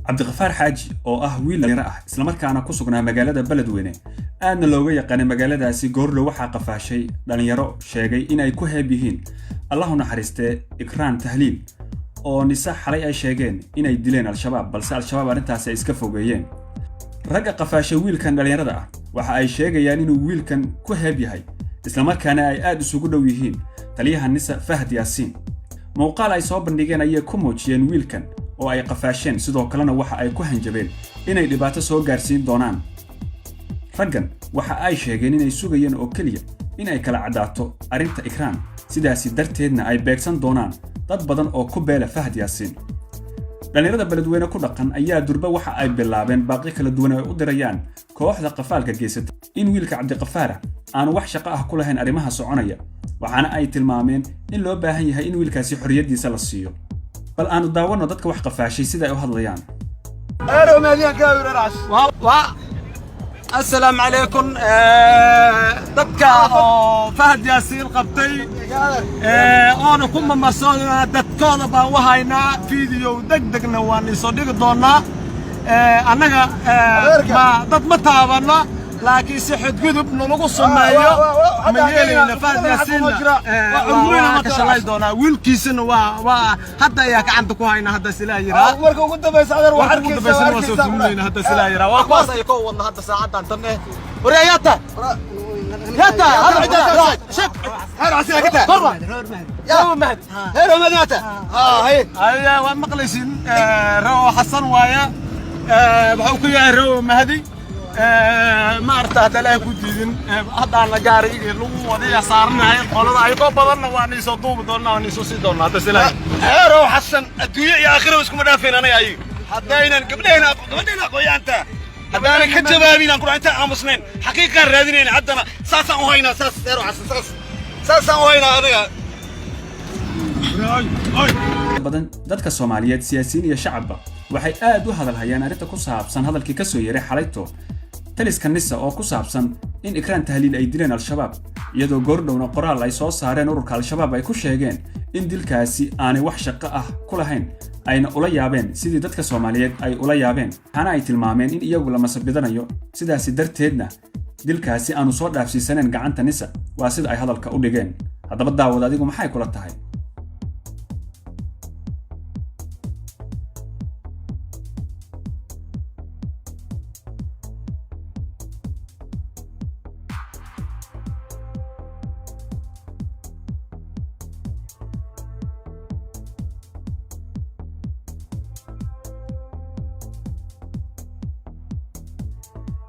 Cabdiqafaar Xaaji oo ah wiil dhalinyaro ah, islamarkaana ku sugnaa magaalada Beledweyne, aadna looga yaqaanay magaaladaasi, goorlow waxaa qafaashay dhalinyaro sheegay in ay ku heeb yihiin, Allahu naxariistee, Ikraan Tahliil, oo Nisa xalay ay sheegeen inay dileen Al-Shabaab, balse Al-Shabaab arrintaasi ay iska fogeeyeen. Ragga qafaashay wiilkan dhallinyarada ah waxa ay sheegayaan inuu wiilkan ku heeb yahay, islamarkaana ay aad isugu dhow yihiin taliyaha Nisa, Fahad Yaasiin. Muuqaal ay soo bandhigeen ayay ku muujiyeen wiilkan oo ay qafaasheen, sidoo kalena waxa ay ku hanjabeen inay dhibaato soo gaarsiin doonaan. Raggan waxa ay sheegeen inay sugayeen oo keliya in ay kala caddaato arrinta Ikraan, sidaasi darteedna ay beegsan doonaan dad badan oo ku beela Fahad Yaasiin. Dhallinyarada Beledweyne ku dhaqan ayaa durba waxa ay bilaabeen baaqyo kala duwan ay u dirayaan kooxda qafaalka geysatay in wiilka Cabdiqafaara aanu wax shaqo ah ku lahayn arrimaha soconaya, waxaana ay tilmaameen in loo baahan yahay in wiilkaasi xorriyaddiisa la siiyo. Bal aanu daawanno dadka wax qafaashay sida ay u hadlayaan. Assalaamu calaykum. Dadka oo Fahad Yaasiin qabtay oona ku mamarsoonaa, dadkooda baan u haynaa. Video deg degna waan isoo dhigi doonnaa. Annaga ma dad ma taabanno, laakiin si xadgudub nalagu sameeyo ma yeelayna. Fahad Yaasiinna waa ka shalay doonaa, wiilkiisana waa hadda ayaa gacanta ku haynaa, hadda silaa yiraa. Marka ugu dambaysa, adeer, waa warka ugu dambaysana waa soo duulayna, hadda silaa yiraa. Waa kuwaas ay koo wadna hadda saacadan tan eh. Waryaa, yaata yaata hada shek heer casina ka taa. Korba yaa Mahad. Heer madinata ha hay. Aya, waa maqlaysin. Rawo Xasan waaye, wuxuu ku yahay Rawo Mahdi. Maarata, hadda Ilaahay ku diidin, haddaana gaarigii lagu wadaya saaranahay qolada ayagoo badanna waan iisoo duubi doonaa, waan iisoo sii doonaa, hadda silaa. Heerow Xasan, adduunyo iyo aakhiro iskuma dhaafeen anaga ayaga haddaynan gabdhahayna, gabadhayna aqooyaanta haddaanan ka jawaabin, aan kudha intaan aamusnayn xaqiiqaan raadinayna. Haddana saasaan u haynaa, saas. Heerow Xasan, saas saasaan u haynaa anaga. Badan dadka Soomaaliyeed, siyaasiyiin iyo shacabba, waxay aad u hadalhayaan arrinta ku saabsan hadalkii ka soo yeeray xalayto taliska Nisa oo ku saabsan in Ikraan Tahliil ay dileen Al-Shabaab, iyadoo goordhowna qoraal ay soo saareen ururka Al-Shabaab ay ku sheegeen in dilkaasi aanay wax shaqo ah ku lahayn, ayna ula yaabeen sidii dadka Soomaaliyeed ay ula yaabeen, waxaana ay tilmaameen in iyagu la masabidanayo, sidaasi darteedna dilkaasi aanu soo dhaafsiisaneen gacanta Nisa, waa sida ay hadalka u dhigeen. Haddaba daawad, adigu maxay kula tahay?